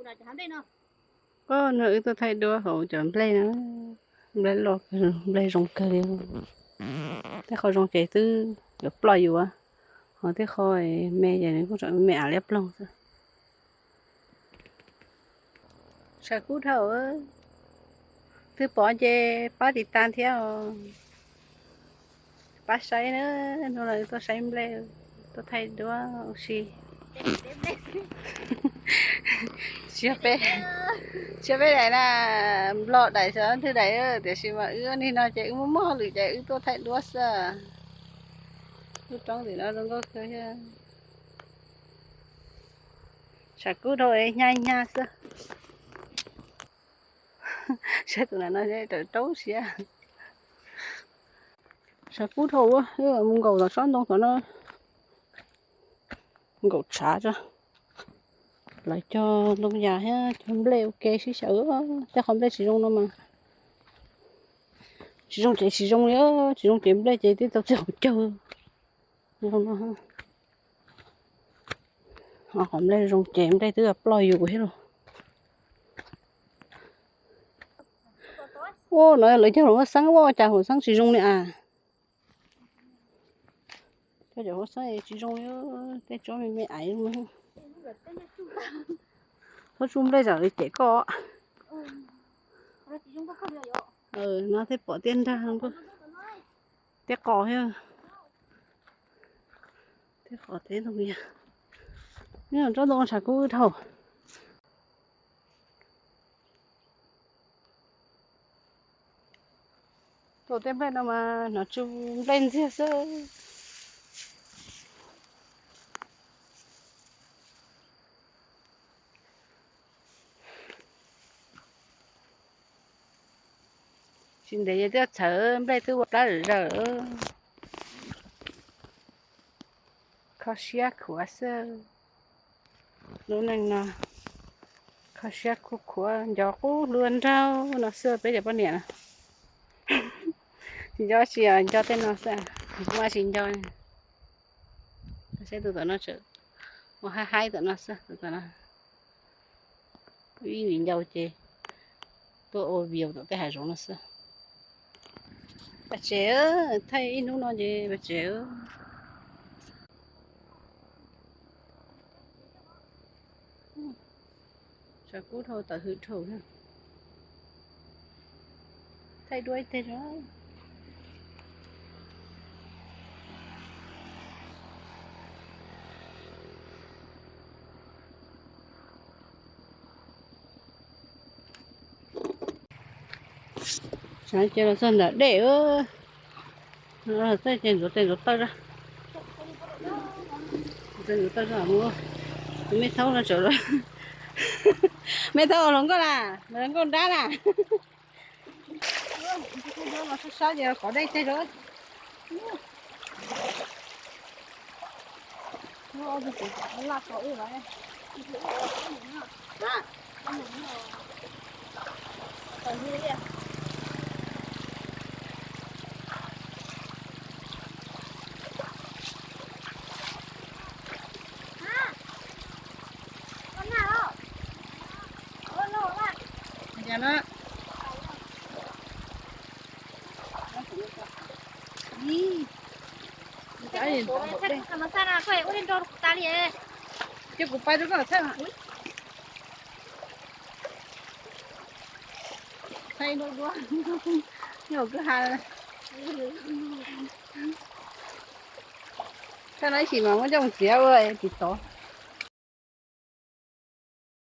Koj no wb tuaj thaij duab hauv cov nplej na, nplej loj, nplej zoo kawg li. Tej qho zoo ces twb yuav ploj yus, ho tej qho me ces nws kuj tseem me me av liab ploog xwb. Tshav kub dhau, twb pom ces pab tiv tas thiab os. Pab saib na, hnub no tuaj saib nplej, tuaj thaij duab ua si. Tsis yog peb, tsis yog peb daim na, Nplog daim xyov twg daim, tiam sis mas wb ua nig no ces wb muaj muaj hauj lwm ces wb tuaj thaij duab xwb. Lub roob tim no zoo nkauj kawg thiab. Tshav kub dhau hnyav hnyav xwb. Saib tus nam no raub siab. Tshav kub dhau, mus nkaum tom tsob ntoo tom no, nkaum tshav tso. Lawv cog ntoo yas thiab cog nplej ua ke sib xyaw. Tej qhov nplej tsis zoo no mas, tsis zoo ces tsis zoo li, tsis zoo ces nplej ces tib tau txij hauv caug. Qhov nplej zoo ces nplej twb ploj yus thiab lauj. Ua no lawv cog hluas nkauj xeeb, ua cas hluas xeeb tsis zoo li as. Cov hluas xeeb tsis zoo li, tej tsob me me aiv. Txhob tsuj nplej tsam li cem koj. No thiaj pom tiaj nrag, tej qos thiab. Tej qos tej ntoo yas. Nyob tsob ntoo tshav kub dhau. Tuaj tej nplej no mas hnov tsuj nplej ntxiag xwb. Tsis ntev ces twb txhawv nplej twb ua plab zawm. Kho siab khuav xwb. Lub neej no kho siab khuav khuav, nco qub hlua nraug no xwb peb cov poj niam no. Tsis nco tsis nco tej no xwb, kuv mas tsis nco. Saib tus tom no tseem ua haib haib tom no xwb, tus tom no. Ib viv ncaus ces tuaj ua vias tom tej hav zoov no xwb. Pem tsev, thaij ib hnub no ces pem tsev. Tshav kub dhau tawm hwv dhau. Thaij duab ib teg. Sawv ces los txog ntawm dej, txog ces ntxuav tes ntxuav taw. Ntxuav taw mus, tus me thaub no tsawv lawm. Me thaub hluas nkauj na, hluas nkauj nrab na. Sab sab ces qhov dej teg rau. Ces kuv pab rub koj txhawb. Thaij duab, nyuam kwj ha. Thaij no ib chim mas muab coj mus txiav ua tsis tod.